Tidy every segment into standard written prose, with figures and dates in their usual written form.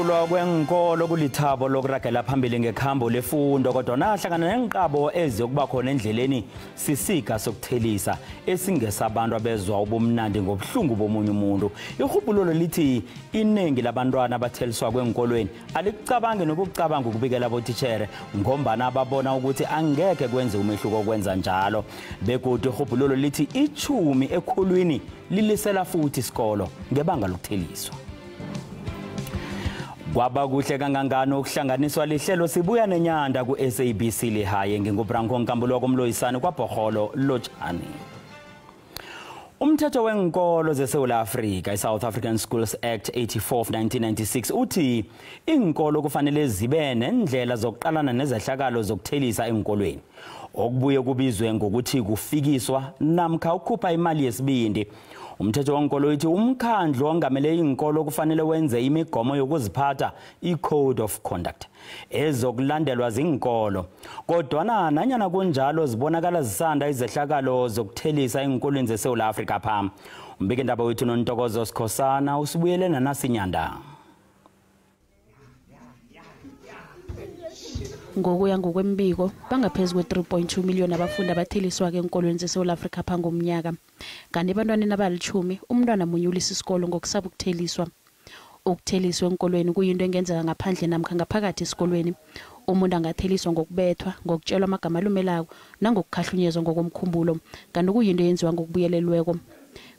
Ukuvulwa kwenkolo kulithabo lokuragela phambili ngekhambo lefundo, kodwa nahlangana nenqabo eziyokuba khona endleleni sisiga sokuthelisa esingesabantu abezwa ubumnandi ngobuhlungu bomunye umuntu. Irhubhululo lithi iningi labantwana abatheliswa kwenkolweni alikucabangi nokucabanga ukubikela abotitjhere ngombana babona ukuthi angeke kwenze umehluko kwenza njalo. Begodu irhubhululo lithi 10 ekhulwini lilisela futhi isikolo ngebanga lokutheliswa. Kwaba kuhle kangangani ukuhlanganiswa lihlelo sibuya nenyanda ku-SABC Lehae. NginguBranko Nkambule komloyisani kwaBhorholo Lotshani. Umthetho wenkolo zeSouth Africa, i-South African Schools Act 84 of 1996 uthi iinkolo kufanele zibe nendlela zokuqalana nezehlakalo zokuthelisa enkolweni, okubuye kubizwe ngokuthi kufikiswa namkha ukukhupha imali yesibindi. Umthetho wenkolo uthi umkhandlu ongamele iinkolo kufanele wenze imigomo yokuziphatha, i-code of conduct, ezokulandelwa ziinkolo. Kodwana nanyana kunjalo zibonakala zisanda izehlakalo zokuthelisa eenkolweni zeSouth Africa pha. Umbikindaba wethu Nontokozo Sikhosana usibuyele nanasinyanda. Ngokuya ngokwembiko bangaphezu kwe-3.2 million abafundi abatheliswa-ke enkolweni zeSouth Africa pha ngomnyaka. Kanti ebantwaneni abalitjhumi umntwana munye ulisa isikolo ngokusaba ukutheliswa. Ukutheliswa enkolweni kuyinto engenzeka ngaphandle namkha ngaphakathi esikolweni. Umuntu angatheliswa ngokubethwa, ngokutshelwa amagama alumelako nangokukhahlunyezwa ngokomkhumbulo, kanti kuyinto eyenziwa ngokubuyelelweko.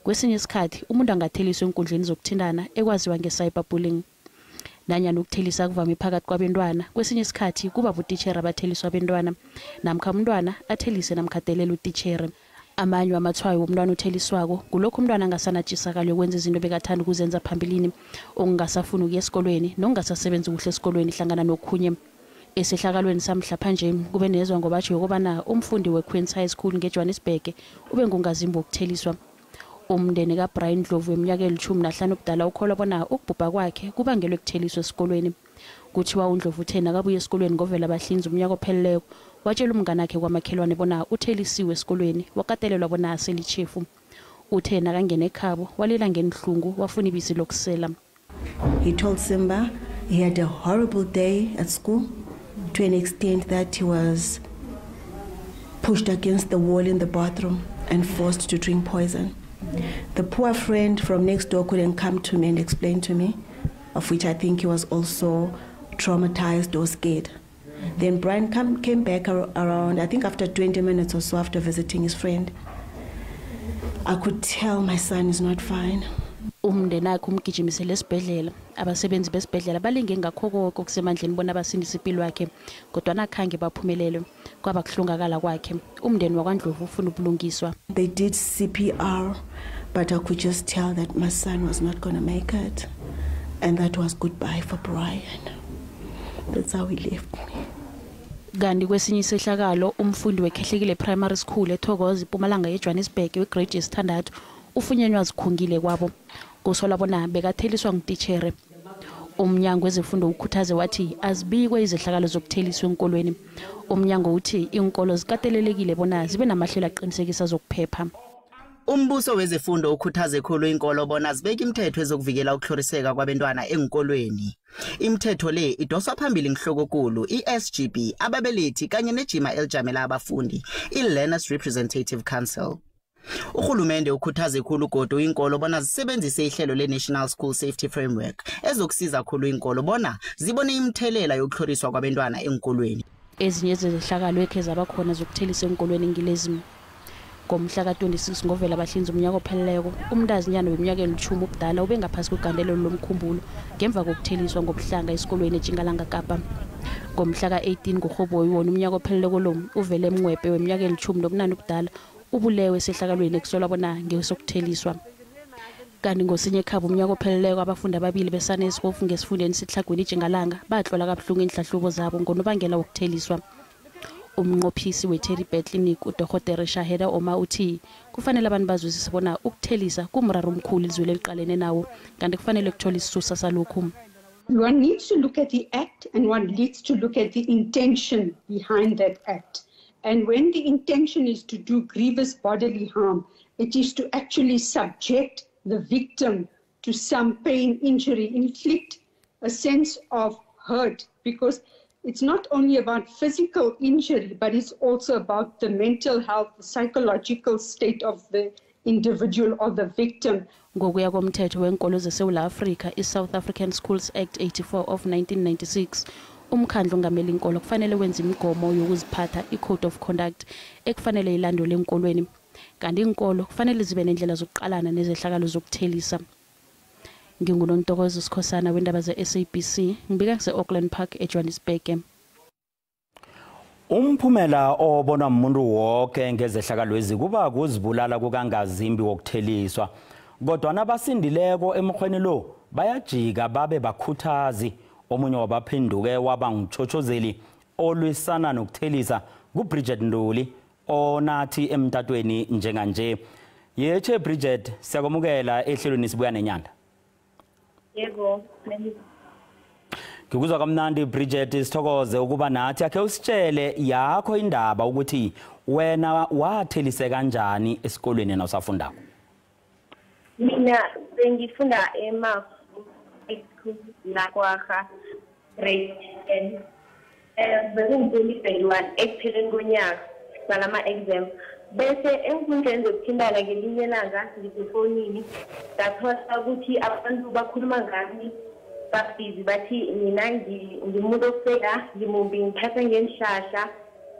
Kwesinye isikhathi umuntu angatheliswa enkundleni zokuthintana ekwaziwa nge-cyberbullying. Nanyana ukuthelisa kuvame phakathi kwabentwana, kwesinye isikhathi kuba butitjhere abatheliswa abentwana, namkha umntwana athelise namkha adelele utitjhere. Amanye wamatshwayo womntwana otheliswako kulokhu umntwana angasanatshisakalo yokwenza izinto bekathanda ukuzenza phambilini, okungasafuni ukuya esikolweni nokungasasebenzi kuhle esikolweni hlangana nokhunye. Esehlakalweni samhlapha nje kube nezwa ngobatsho yokobana umfundi we-Queens High School ngeJohannesburg ube ngungazimbi wokutheliswa. Umndeni kaBrian Ndlovu weminyaka eli-15 ubudala ukholwa bona ukubhubha kwakhe kubangelwe kutheliswa esikolweni. Kuthiwa uNdlovu uthe nakabuya esikolweni ngovela bahlinza umnyaka opheleleko, watshela umnganakhe kwamakhelwane bona uthelisiwe esikolweni, wakatelelwa bona asele itjhefu. Uthe nakangena ekhabo walila ngenhlungu wafuna ibisi lokusela. He told Simba he had a horrible day at school to an extent that he was pushed against the wall in the bathroom and forced to drink poison. The poor friend from next door couldn't come to me and explain to me, of which I think he was also traumatized or scared. Then Brian came back around, I think after 20 minutes or so after visiting his friend. I could tell my son is not fine. Umndenakhe umgijimisele esibhedlela. Abasebenzi besibhedlela balinge ngakho konke okusemandleni bona basindise impilo yakhe, kodwana akhange baphumelele. Kwaba kuhlongakala kwakhe. Umndeni wakwaNdlovu ufuna ubulungiswa. They did CPR, but I could just tell that my son was not going to make it. And that was goodbye for Brian. That's how he left me. Kanti kwesinye isehlakalo umfundi weKhehlekile Primary School eThokoza iMpumalanga yeJohannesburg wegrade yesithandathu ufunyenwe azikhungile kwabo. Kusolwa bona bekatheliswa ngutitjhere. Umnyango wezefundo ukhuthaze wathi azibikwe izehlakalo zokutheliswa enkolweni. Umnyango uthi iinkolo zikatelelekile bona zibe namahlelo aqinisekisa zokuphepha. Umbuso wezefundo ukhuthaze khulu inkolo bona zibeke imithetho ezokuvikela ukuhloriseka kwabentwana enkolweni. Imithetho le idoswa phambili ngihlokokulu i-SGB, ababelethi kanye nejima elijamela abafundi, i-Learners Representative Council. Urhulumende ukhuthaze khulu godu inkolo bona zisebenzise ihlelo le-National School Safety Framework ezokusiza khulu inkolo bona zibone imithelela yokuhloriswa kwabentwana enkolweni. Ezinye zezehlakalo ekhe zabakhona zokuthelisa enkolweni ngilezi. Ngomhla ka-26 ngovela bahlinza umnyaka opheleleko, umntazinyana weminyaka eli-10 ubudala ube ngaphasi kwegandelelo lomkhumbulo ngemva kokutheliswa ngobuhlanga esikolweni eTjingalanga Kapa. Ngomhla ka-18 kuRhoboyi wona umnyaka opheleleko lo, uvele emngwebhe weminyaka eli-18 ubudala ubulewe esehlakalweni ekusolwa bona ngesokutheliswa. Kanti ngosinye ekhabo umnyaka opheleleko abafundi ababili beSaneshof ngesifundeni seTlhagwini iTjingalanga batlola kabuhlungu iinhlahlubo zabo ngonobangela wokutheliswa. Umnqophisi we-Teddy Bear Clinic uDorhotere Shaheda Omar uthi kufanele abantu bazwisise bona ukuthelisa kumraro omkhulu ilizwe eliqalene nawo, kanti kufanele kuthola isisusa salokhu. One needs to look at the act and one needs to look at the intention behind that act. And when the intention is to do grievous bodily harm, it is to actually subject the victim to some pain, injury, inflict a sense of hurt, because it's not only about physical injury, but it's also about the mental health, the psychological state of the individual or the victim. Ngokuya komthetho wenkolo zeSewula Afrika, i-South African Schools Act 84 of 1996, umkhandlu ongamele inkolo kufanele wenze imigomo yokuziphatha, i-code of conduct, ekufanele ilandelwe enkolweni. Kanti inkolo kufanele zibe nendlela zokuqalana nezehlakalo zokuthelisa. NginguNontokozo Sikhosana wendaba ze-SABC, ngibika ngise-Auckland Park eJohannesburg. Umphumela obonwa umuntu wonke ngezehlakalwezi kuba kuzibulala kukangazimbi wokutheliswa. Kodwa nabasindileko emkhweni lo bayajika babe bakhuthazi. Omunye wabaphenduke waba ngutshotshozeli olwisana nokuthelisa kuBridget Nduli onathi emtatweni njenganje. Yethe Bridget, siyakwamukela ehlelweni Sibuya Nenyanda. Yebo. Ngikuzwa kamnandi Bridget, sithokoze ukuba nathi. Akhe usitshele yakho indaba ukuthi wena wathelise kanjani esikolweni nawusafundako. Mina bengifunda emafu school lakwaha grade 10. Bekungu-2021 ekupheleni konyaka sibhala exam. Bese enkundleni zokuthintana ngelinye ilanga ngisefonini ngathola ukuthi abantu bakhuluma ngami, babhizi bathi mina ngimuntu ofeka, ngimumbi, ngiphatha ngenhlahla,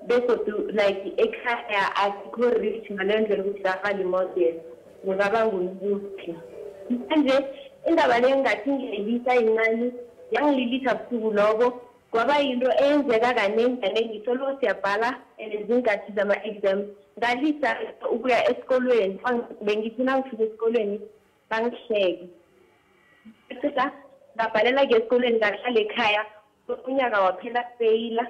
begodu like ekhaya asikho rich ngaleyo ndlela ukuthi ngaba limodel ngingaba ngumuntu. Manje indaba leyo ngathi ngiyilisa yincane, yangililisa busuku lobo, kwaba yinto eyenzeka kaningi kaningi, solo siyabhala and izinkathi zama-exam. Ngalisa ukuya esikolweni, bengithi nangifika esikolweni bangihleke. Ngabhalela-ke esikolweni, ngahlala ekhaya unyaka waphela feyila.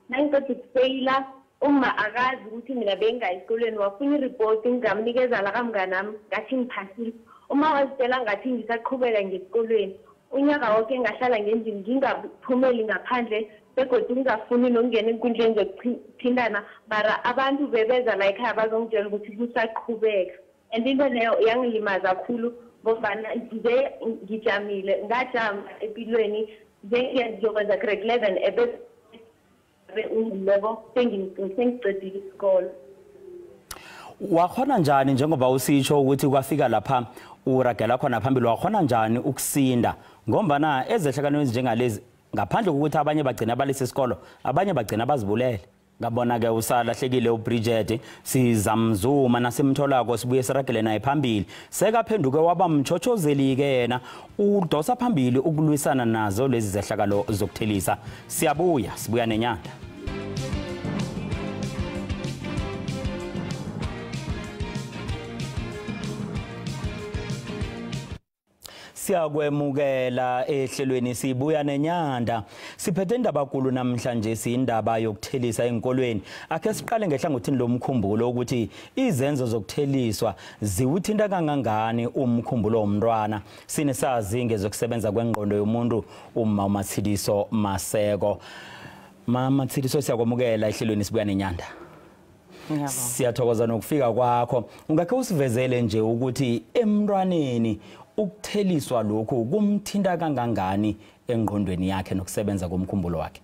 Nangiceda ukufeyila, uma akazi ukuthi mina bengingayi esikolweni, wafuna iripoti, ngingamnikeza la kamnganami, ngathi ngiphasile. Uma wazitshela ngathi ngisaqhubeka ngesikolweni. Unyaka wonke ngahlala ngendlini ngingaphumeli ngaphandle, begodu ngingafuni nokungena enkundleni zokuthintana, mara abantu bebeza la ekhaya bazongitshela ukuthi kusaqhubeka. And into leyo yangilimaza kakhulu ngombana nje ngijamile, ngajama empilweni ngiyokwenza grade 11 ebese ungulobo sengicedile isikolo. Wakhona njani, njengoba usitsho ukuthi kwafika lapha uragela khona phambili, wakhona njani ukusinda? Ngombana ezehlakalweni ezinjengalezi, ngaphandle kokuthi abanye bagcina balise isikolo, abanye bagcina bazibulele. Ngabona-ke usalahlekile uBridget, sizamzuma nasimtholako sibuye siragele naye phambili. Sekaphenduke waba mtshotshozeli-ke yena, udosa phambili ukulwisana nazo lezi zehlakalo zokuthelisa. Siyabuya, sibuya nenyanda. Siyakwemukela ehlelweni Sibuya Nenyanda. Siphethe indaba kulu namhlanje, siyindaba yokuthelisa enkolweni. Akhe siqale ngehlangothini lomkhumbulo ukuthi izenzo zokutheliswa ziwuthinta kangangani umkhumbulo womntwana. Sinesazi ngezokusebenza kwengqondo yomuntu uma uMatshidiso Maseko. Mama Matshidiso, siyakwamukela ehlelweni Sibuya Nenyanda. Siyathokoza nokufika kwakho. Ungakhe usivezele nje ukuthi emntwaneni ukutheliswa lokhu kumthinta kangangani engqondweni yakhe nokusebenza komkhumbulo wakhe?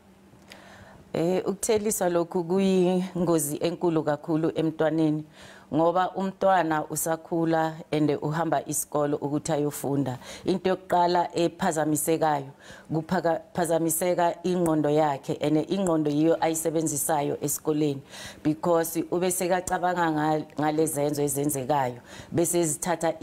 Ukutheliswa lokhu kuyingozi enkulu kakhulu emntwaneni, ngoba umntwana usakhula and uhamba isikolo ukuthi ayofunda. Into yokuqala ephazamisekayo kuphazamiseka ingqondo yakhe, and ingqondo yiyo ayisebenzisayo esikoleni, because ube sekacabanga ngalezenzo ezenzekayo, bese zithatha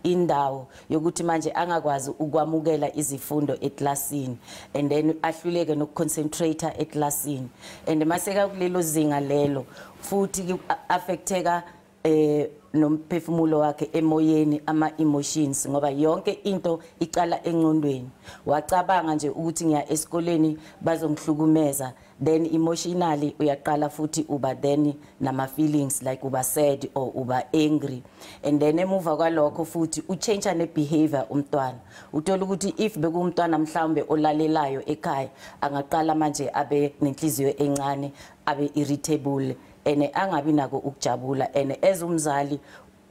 indawo yokuthi manje angakwazi ukwamukela izifundo eklasini, and then ahluleke nokuconcentrate eklasini. And maseka kulelo zinga lelo futhi affecteka nomphefumulo wakhe emoyeni, ama emotions, ngoba yonke into iqala engqondweni. Wacabanga nje ukuthi ngiya esikoleni bazongihlukumeza, then emotionally uyaqala futhi uba then nama feelings like uba sad or uba angry, and then emuva kwalokho futhi uchange ne behavior umntwana. Uthola ukuthi if bekumntwana mhlawumbe olalelayo ekhaya, angaqala manje abe nenhliziyo encane, abe irritable, ene angabi nako ukujabula. Ene as umzali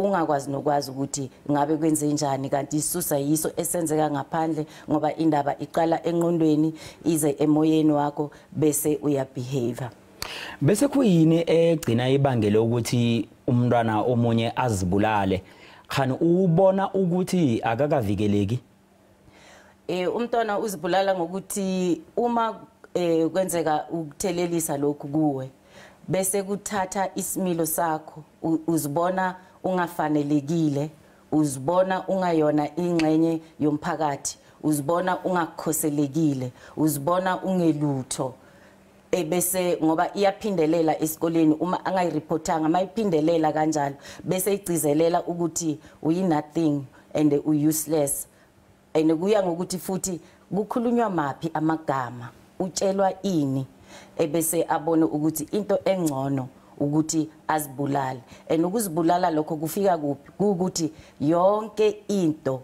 ungakwazi nokwazi ukuthi ngabe kwenze njani, kanti isusa yiso esenzeka ngaphandle, ngoba indaba iqala enqondweni ize emoyeni wakho bese uyabehave. Bese kuyini egcina ibangele ukuthi umntwana omunye azibulale? Khani ubona ukuthi akakavikeleki? Umntwana uzibulala ngokuthi uma kwenzeka ukuthelelisa lokhu kuwe, bese kuthatha isimilo sakho, uzibona ungafanelekile, uzibona ungayona ingxenye yomphakathi, uzibona ungakhoselekile, uzibona ungelutho. Ebese ngoba iyaphindelela esikoleni, uma angayireportanga mayiphindelela kanjalo bese igcizelela ukuthi uyi nothing and useless. And kuya ngokuthi futhi kukhulunywa maphi amagama, utshelwa ini, ebese abone ukuthi into engcono ukuthi azibulale. And ukuzibulala lokho kufika kuphi? Ukuthi yonke into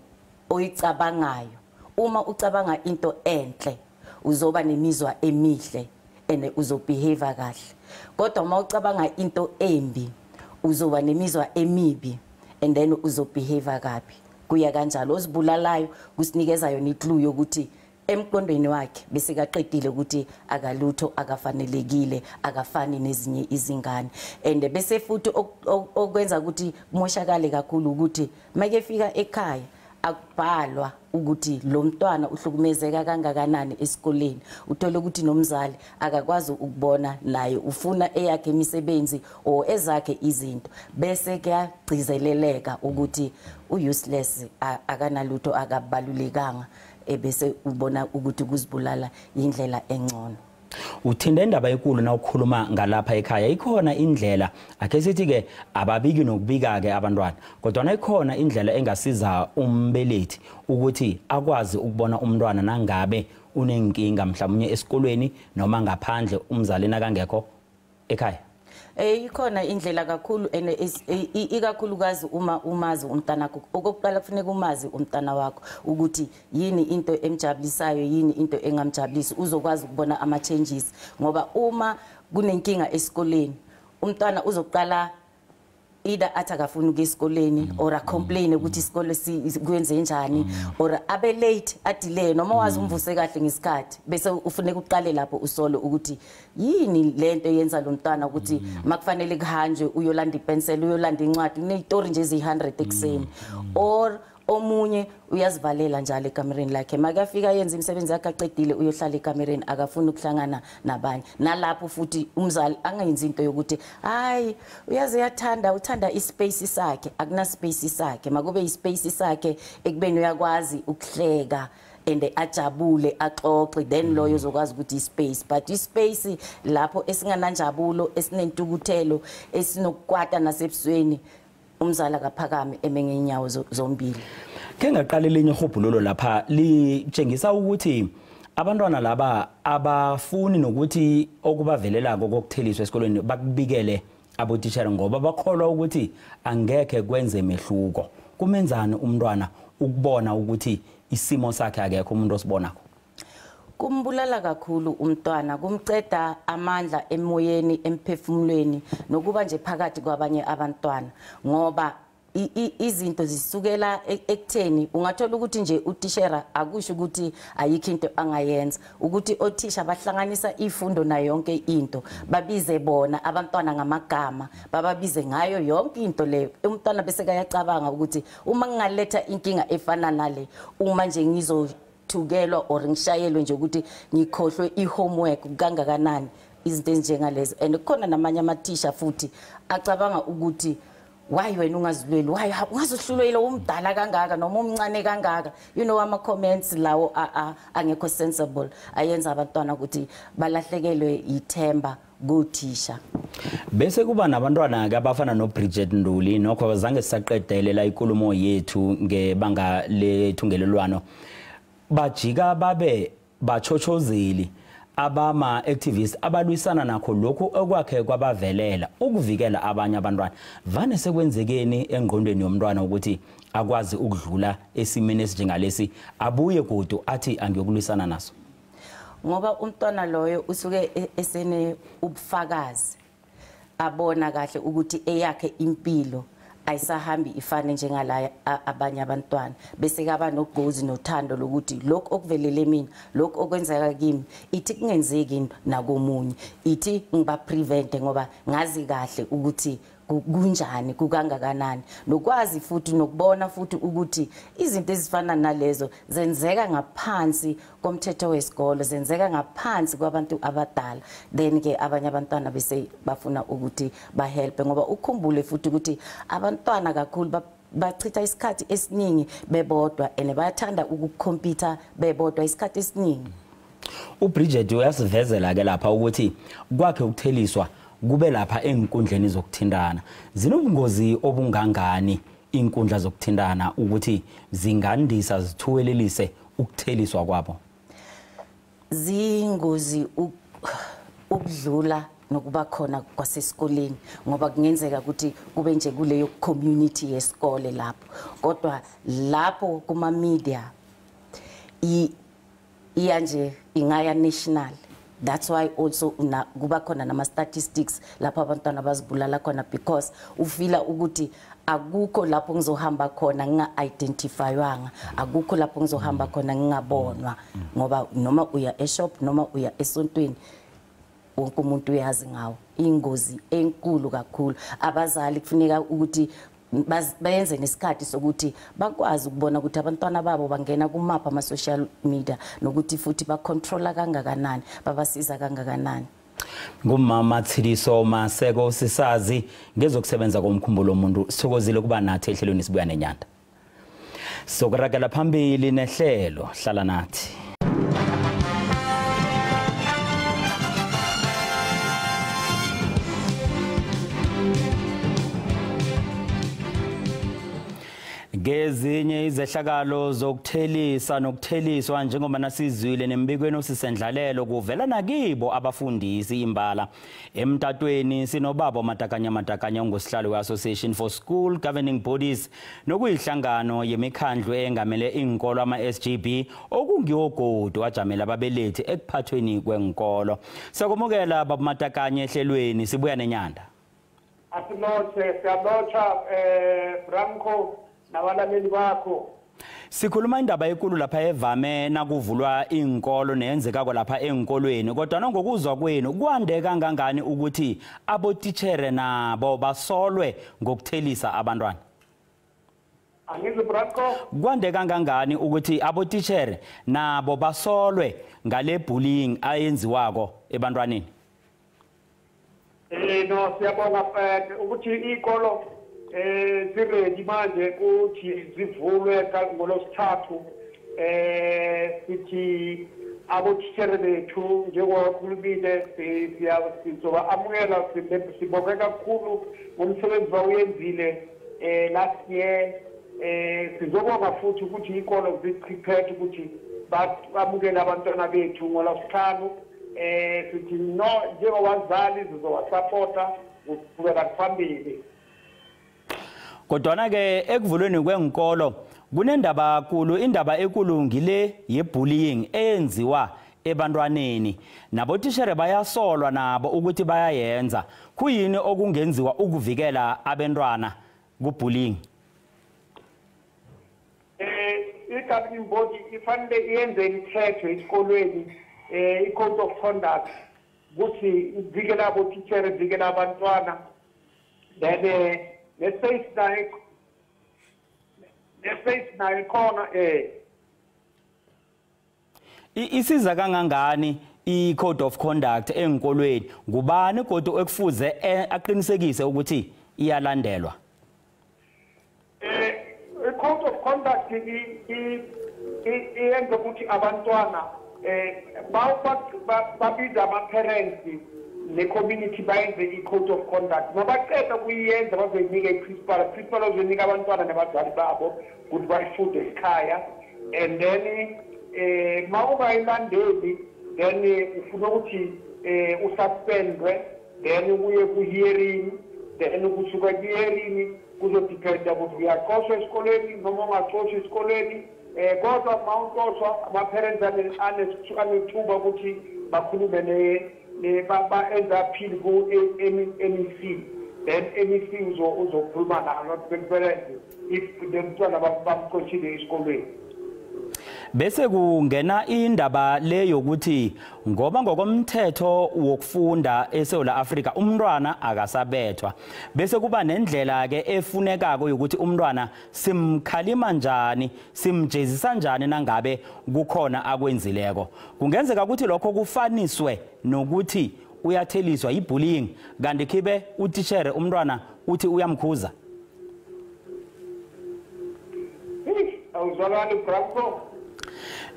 oyicabangayo, uma ucabanga into enhle uzoba nemizwa emihle and uzobehave kahle, kodwa uma ucabanga into embi uzoba nemizwa emibi and then uzobehave kabi. Kuya kanjalo. Ozibulalayo kusinikeza yona iclue yokuthi emqondweni wakhe bese kaqedile ukuthi akalutho, akafanelekile, akafani nezinye izingane. And bese futhi okwenza ukuthi kumoshakale kakhulu ukuthi makefika ekhaya akubhalwa ukuthi lo mntwana uhlukumezeka kangakanani esikoleni. Uthola ukuthi nomzali akakwazi ukubona, naye ufuna eyakhe imisebenzi or ezakhe izinto, bese kuyagcizeleleka ukuthi useless, akanalutho, akabalulekanga, ebese ubona ukuthi kuzibulala indlela engcono. Uthinda indaba enkulu na ukhuluma ngalapha ekhaya. Ikhona indlela, akhe sithi ke ababiki nokubika ke abantwana, kodwa ikhona indlela engasiza umbelethi ukuthi akwazi ukubona umntwana nangabe unenkinga mhlawumnye esikolweni noma ngaphandle, umzali nakangekho ekhaya? Ikhona indlela kakhulu, and ikakhulukazi uma umazi umntana wakho. Okokuqala kufuneka umazi umntana wakho ukuthi yini into emjabulisayo, yini into engamjabulisi, uzokwazi ukubona ama changes. Ngoba uma kunenkinga esikoleni, umntwana uzoqala either athi akafuni ukuya esikoleni or acomplain ukuthi isikole kwenze njani, or abe late, adelay, noma wazi umvuse kahle ngesikhathi, bese ufuneka uqale lapho usolo ukuthi yini lento yenza lo mntwana ukuthi makufanele kuhanjwe uyolanda ipencil, uyolanda incwadi, kunezitori nje ezi100 ekseni. Or omunye uyazivalela njalo ekamereni lakhe, makafika yenza imisebenzi yakhe aqedile uyohlala ekamereni, akafuni ukuhlangana nabanye. Nalapho futhi umzali angayenzi into yokuthi hayi uyaze uyathanda, uthanda ispace sakhe. Akuna space sakhe, makube ispace sakhe ekubeni uyakwazi ukuhleka and ajabule, axoxe, then loyo uzokwazi ukuthi ispace. But ispace lapho esingananjabulo, esinentukuthelo, esinokukwata nasebusweni, umzali akaphakame eme ngenyawo zombili. Ke ngaqala elinye ihubhululo lapha litshengisa ukuthi abantwana laba abafuni nokuthi okubavelelako kokutheliswa esikolweni bakubikele abotishera, ngoba bakholwa ukuthi angekhe kwenze mehluko. Kumenzani umntwana ukubona ukuthi isimo sakhe akekho umuntu osibonako? Kumbulala kakhulu umntwana, kumceda amandla emoyeni, emphefumulweni, nokuba nje phakathi kwabanye abantwana, ngoba izinto zisukela ekutheni ungathola ukuthi nje utishera akusho ukuthi ayikho into angayenza, ukuthi othisha bahlanganisa ifundo nayo yonke into, babize bona abantwana ngamagama, bababize ngayo yonke into leyo. Umntwana bese kayacabanga ukuthi uma ngingaletha inkinga efana nale, uma nje ngizothukelwa or ngishayelwe nje ukuthi ngikhohlwe i-homework kangakanani, izinto ezinjengalezo. And kukhona namanye amathisha futhi acabanga ukuthi why wena ungazilweli, why ungazuhlulwela umdala kangaka noma umncane kangaka, you know, ama comments lawo angekho sensible, ayenza abantwana ukuthi balahlekelwe ithemba kuthisha. Bese kuba nabantwana ke abafana noBridget Nduli, nokho zange sisaqedelela inkulumo yethu ngebanga lethungelelwano, bajika babe bachochozeli abama activists abalwisana nakho lokhu okwakhe kwabavelela ukuvikela abanye abantwana. Vane sekwenzekeni engqondweni yomntwana ukuthi akwazi ukudlula esimeni esinjengalesi abuye godu athi angiyokulwisana naso? Ngoba umntwana loyo usuke esene ubufakazi, abona kahle ukuthi eyakhe impilo ayisahambi ifane njengala abanye abantwana, bese kaba nogqozi nothando lokuthi lokhu okuvelele mina, lokhu okwenzeka kimi, ithi kungenzeki nakomunye, ithi ngiba prevent ngoba ngazi kahle ukuthi kunjani, kukangakanani, nokwazi futhi nokubona futhi ukuthi izinto ezifana nalezo zenzeka ngaphansi komthetho wesikolo, zenzeka ngaphansi kwabantu abadala. Then ke abanye abantwana bese bafuna ukuthi bahelpe, ngoba ukhumbule futhi ukuthi abantwana kakhulu bachitha isikhathi esiningi bebodwa and bayathanda ukukhompyutha bebodwa isikhathi esiningi. uBridget uyasivezela ke lapha ukuthi kwakhe ukutheliswa kube lapha enkundleni zokuthintana. Zinobungozi obungangani inkundla zokuthintana ukuthi zingandisa zithuwelelise ukutheliswa kwabo? Zingozi ukudlula nokuba khona kwasesikoleni, ngoba kungenzeka ukuthi kube nje kuleyo community yesikole lapho, kodwa lapho kuma media iya nje ingaya national. That's why also kuba khona nama statistics lapho abantwana bazibulala khona, because ufila ukuthi akukho lapho ngizohamba khona nginga-identifywanga, akukho lapho ngizohamba khona ngingabonwa, ngoba noma uya eshop noma uya esontweni wonke umuntu uyazi ngawo. Ingozi enkulu kakhulu. Abazali kufuneka ukuthi bayenze nesikhathi sokuthi bakwazi ukubona ukuthi abantwana babo bangena kumapha ama social media, nokuthi futhi bacontrola kangakanani, babasiza kangakanani. Ngumama Tshidiso Maseko, sisazi ngezokusebenza komkhumbulo womuntu. Sithokozile kuba nathi ehlelweni Sibuya Nenyanda. Sokuragela phambili nehlelo, hlala nathi. Ngezinye izehlakalo zokuthelisa nokutheliswa njengoba nasizwile nembikweni osisendlalelo kuvela nakibo abafundisi imbala. Emtatweni sinobaba Matakanya Matakanya ongosihlalo we-Association for School Governing Bodies nokuyihlangano yemikhandlu engamele inkolo ama-SGB okungiwo godu ajamela ababelethi ekuphathweni kwenkolo. Siyakumukela baba Matakanya ehlelweni Sibuya Nenyanda. Asilothe, siyalotha Branko nabalaleli bakho. Sikhuluma indaba enkulu lapha evame nakuvulwa inkolo neyenzekako lapha enkolweni, kodwa nangokuzwa kwenu kwande kangangani ukuthi abotitshere nabo basolwe ngokuthelisa abantwana? Angizwe Branko. Kwande kangangani ukuthi abotitshere nabo basolwe ngale bullying ayenziwako ebantwaneni? No, siyabonga ukuthi ikolo ziredi manje ukuthi zivulwe ngolosithathu. Sithi abotitshere bethu njengokhulumile sizoba amukela, sibonge kakhulu ngomsebenzi bawuyenzile last year. Sizobonga futhi ukuthi ikolo ziprepare ukuthi bamukele abantwana bethu ngolosihlanu. Sithi no, njengobazali sizowasupporta ukuqhubeka phambili. Kodwana ke ekuvulweni kwenkolo kunendaba kulu, indaba enkulu ngile ye-bullying eyenziwa ebantwaneni. Nabotitshere bayasolwa nabo ukuthi bayayenza. Kuyini okungenziwa ukuvikela abantwana ku-bullying? I-governing body ifanele iyenze imithetho esikolweni, i-code of conduct, ukuthi ivikele abotitshere, ivikele abantwana. Then ne-space nayo ikhona. Isiza kangangani i-code of conduct enkolweni? Ngubani kodwa ekufuze aqinisekise ukuthi iyalandelwa? I-code of conduct iyenza ukuthi abantwana babiza ama-parents ne-community bayenze i-code of conduct. Mabaqeda kuyenza bazoyinika i-principal, i-principal bazoyinika abantwana nabazali babo ukuthi bayifunde ekhaya. And then ma ungayilandeli then ufuna ukuthi ususpendwe, then uye ku-hearing, then kusuka ku-hearing kuzodependa ukuthi uyaxoshwa esikolweni noma ungaxoshwa esikolweni. Kodwa ma uxoshwa ama-parents anethuba ukuthi bakhulume ba-enza appeal ku-MEC. Then MEC uzokhuluma nayo parents if umntwana bamxoshile esikolweni. Bese kungena indaba le yokuthi ngoba ngokomthetho wokufunda eSouth Africa umntwana akasabethwa, bese kuba nendlela ke efunekako yokuthi umntwana simkhalima njani, simjezisa njani nangabe kukhona akwenzileko. Kungenzeka ukuthi lokho kufaniswe nokuthi uyatheliswa ibullying, kanti khibe utitshere umntwana uthi uyamkhuza. Awuzwakali Branko.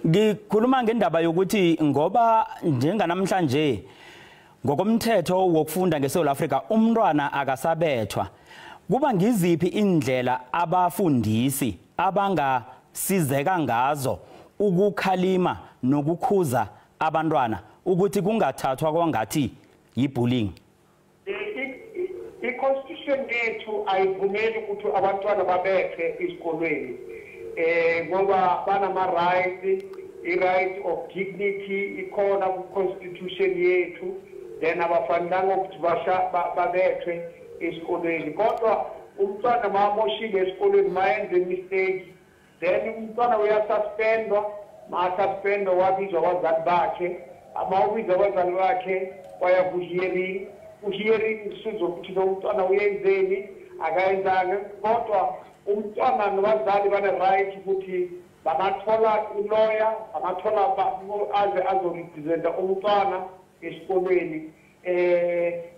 Ngikhuluma ngendaba yokuthi ngoba njenganamhlanje ngokomthetho wokufunda ngeSouth Africa umntwana akasabethwa, kuba ngiziphi indlela abafundisi abangasizeka ngazo ukukhalima nokukhuza abantwana ukuthi kungathathwa kwangathi yibullying? I-constitution yethu ayivumeli ukuthi abantwana babethwe esikolweni, ngoba banama-rights, i-right of dignity ikhona ku-constitution yethu. Then abafanelanga ukuthi babethwe esikolweni, kodwa umntwana mamoshile esikolweni, mayenze mistake, then umntwana uyasuspendwa. Masuspendwa wabizwa abazali bakhe, amawubiza abazali bakhe waya ku-hearing. Ku-hearing sizokuthi lo mntwana uyenzeni, akayenzanga. Kodwa umntwana nabazali bane-right ukuthi bangathola iloya, bangathola aze azorepresenta umntwana esikolweni.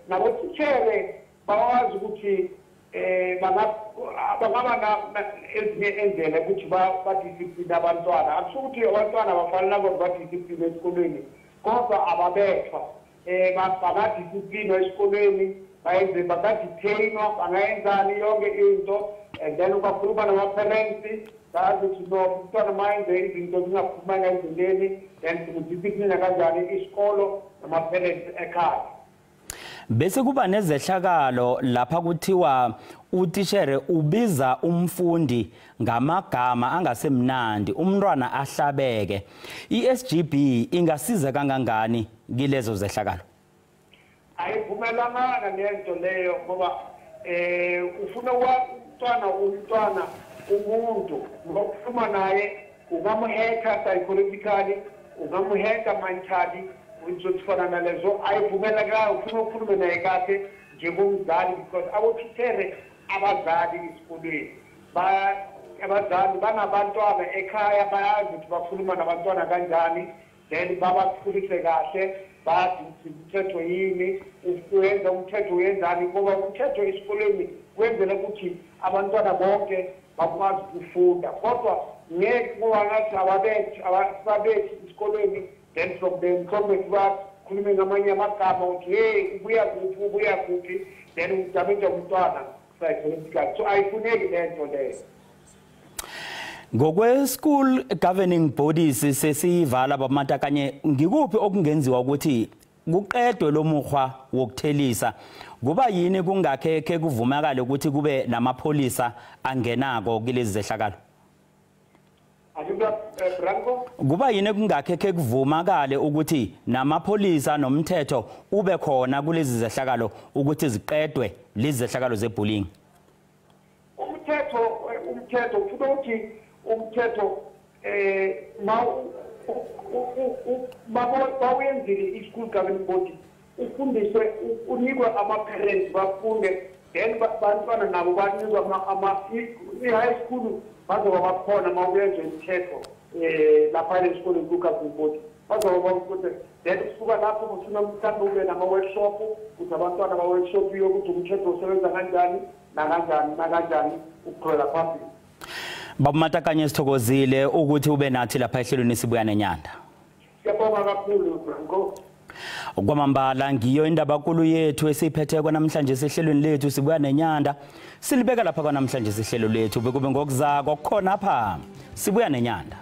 Nabotitshere bawazi ukuthi bangaba ezinye endlela ukuthi badiscipline abantwana. Akusho ukuthi abantwana bafanele ukuthi badiscipline esikolweni, kodwa ababethwa. Bangadisciplinwa esikolweni, bayenze, bangadetainwa, bangayenzani yonke into. And then ubakhuluma nama-parents, bazi ukuthi no, umntwana mayenze izinto zingaphumanga endleleni, then simudiscipline kanjani isikolo nama-parents ekhaya. Bese kuba nezehlakalo lapha kuthiwa utishere ubiza umfundi ngamagama angasemnandi, umntwana ahlabeke. I-SGB ingasiza kangangani kilezo zehlakalo? Ayivumelanga lento leyo, ngoba ufuna umntwana umuntu ngokukhuluma naye ungamheka psychologically, ungamheka mentally, uzofana nalezo. Ayivumelanga ufuna ukukhuluma naye kahle njengomzali, because abotitshere abazali esikolweni, abazali banabantwana ekhaya, bayazi ukuthi bakhuluma nabantwana kanjani, then babakhulise kahle, bazi ukuthi umthetho yini, uyenza umthetho uyenzani, ngoba umthetho esikolweni kwenzela ukuthi abantwana bonke bakwazi ukufunda. Kodwa ngeke ngoba ngathi ababethi esikolweni, then from the mhlawumbe bakhulume ngamanye amagama ukuthi hey, ubuya kuphi, ubuya kuphi, then udamage umntwana psychologically. So ayifuneki lento leyo. Ngokwe school governing bodies sesiyivala baMatakanye, ngikuphi okungenziwa ukuthi kuqedwe lo mukghwa wokuthelisa? Kuba yini kungakhekhe kuvumakale ukuthi kube namapholisa angenako kilezi zehlakalo? Kuba yini kungakhekhe kuvumakale ukuthi namapholisa nomthetho ube khona kulezi zehlakalo ukuthi ziqedwe lezi zehlakalo zebullying? Umthetho ufuna ukuthi umthetho bawenzile i-school governing body, ufundiswe, unikwe ama-parents bafunde, then bantwana nabo banikwe i-high school bazoba bakhona uma kuyenzwa imithetho lapha esikoleni ku-governing body, bazoba bafunde. Then kusuka lapho kufuna mhlawumbe ube nama-workshop ukuthi abantwana ba-workshop yokuthi umthetho usebenza kanjani nakanjani nakanjani ukuqhubela phambili. Baba Matakanye, sithokozile ukuthi ube nathi lapha ehlelweni Sibuya Nenyanda. Siyabonga kakhulu Branko. Kwamambala ngiyo indaba kulu yethu esiphethe namhlanje sehlelweni lethu Sibuya Nenyanda. Silibeka lapha namhlanje sehlelo lethu bekube ngokuzako khona pha Sibuya Nenyanda.